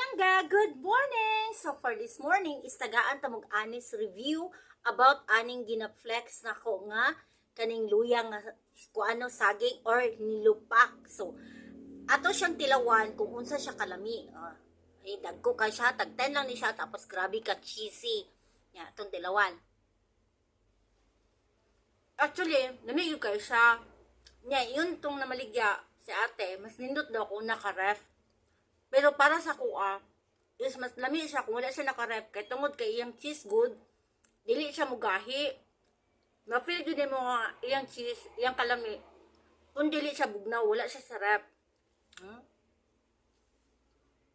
Langga! Good morning! So for this morning, is tagaan ta mog honest review about aning ginaflex nako nga kaning luya nga kuano saging or nilupak. So ato siyang tilawan kung unsa siya kalami. Ay dagko kay siya, tag 10 lang ni siya, tapos grabe ka cheesy. Ya, atong tilawan. Actually, lami gyud kay siya. Nya, yun tong namaligya si ate, mas nindot daw kung naka-ref. Pero para sa kuha, is mas lami siya kung wala siya naka-ref. Kay tungod kay iyang cheese good, dili siya mugahi. Ma-feel gyud nimo nga iyang cheese, iyang kalami. Kung dili siya bugnaw, wala siya sa ref.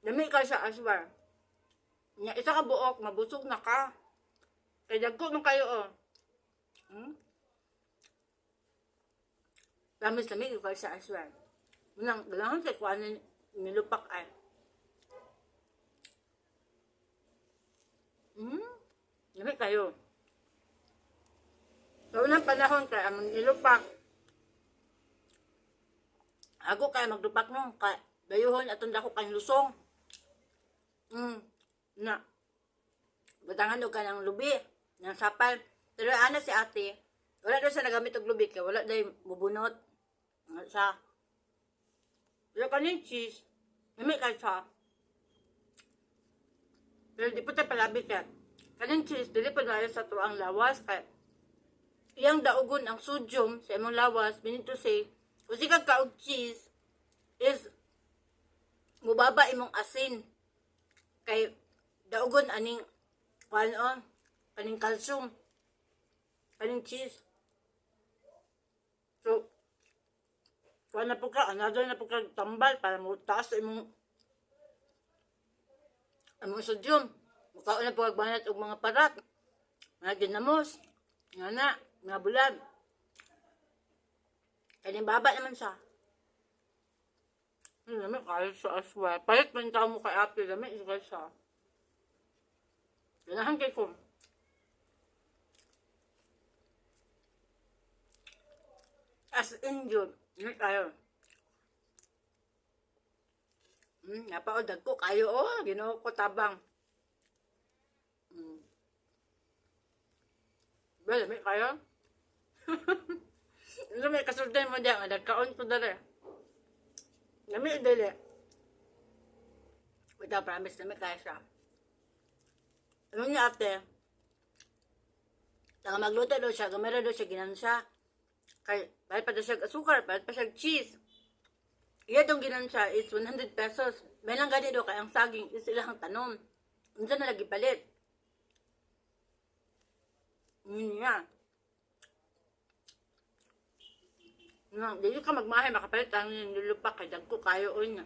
Lami ka siya as well. Nya, isa ka buok, mabusog na ka. Kay dagko man kayo oh. Promise, lami gyud kayo siya as well. Unang, ganahan kay kuha nilupak ay. Lami kayo. Sa unang panahon kay among nilupak. Ago kay magdupak no, kay dayuhon atong dako kay lusong. Na. Butangan og kanang lubi, ng sapal. Pero ana si ate, wala daw siya nagamit og lubi kay wala day mubunot. Nga siya. Pero kaning cheese, lami kay siya. Pero di po tayo palabi kay kaning cheese, dili pa na sa tuang lawas kay iyang daugon ang sodium sa imong lawas, meaning to say, kung sikag ka og cheese, is mubaba imong asin. Kay daugon aning kuan oh, kaning calcium, kaning cheese. So, kuan na po ka, another na po ka tambal para mo taas imong imong sodium. Mukaon na po kag banat og mga parat, mga ginamos, nga na, mga bulag. Kaning baba naman siya. Lami kayo sa aswa. Palit man tao mo kay ate, lami kayo siya. Ganahan kay ko. As in yun. Lami kayo. Napaod, dagko kayo oh. Ginoo ko tabang. Well, lami kayo. Lami kasultan mo diyan, nagkaon ko dere. Lami dili. Without promise, lami kaya siya. Ano niya ate? Saka magluto daw siya, gamera daw siya, ginansya. Kay, palit pa daw siya asukar, palit pa siya cheese. Iya dong ginansya is 100 pesos. May lang gani daw kay ang saging is ilang tanom. Unsa na lagi palit? Yun niya. No, dili ka magmahay makapalit ang nilulupak kay dagko kayo oy na.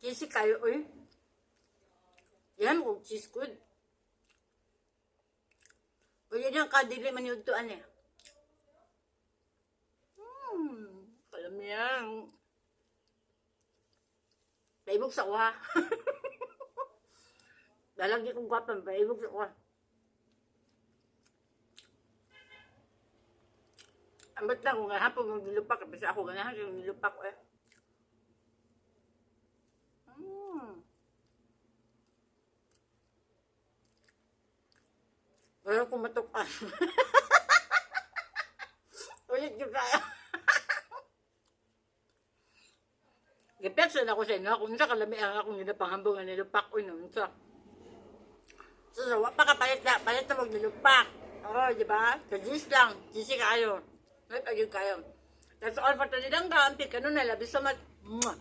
Cheesy kayo oy. Yan mo cheese good. Uy, yan ka dili man yun to ani. Kalamiang. Paibog sa kuha. Dalagi kong gwapang paibog sa kuha. Ambot lang kung ganahan po magnilupak. Kasi ako ganahan yung nilupak ko eh. Pero kung matukan. Ulit yung kaya. Gipeksa na ako sa inyo. Kung sa kalami ang akong ginapanghambong nga nilupak ko noon sa. So, so, wa pa ka palit na. Palit na magnilupak. Oo, di ba? So, juice lang. Juicy kayo. Ay, ayun kayo. That's all for today lang. Kaampi ka nun. I love you so much. Mwah!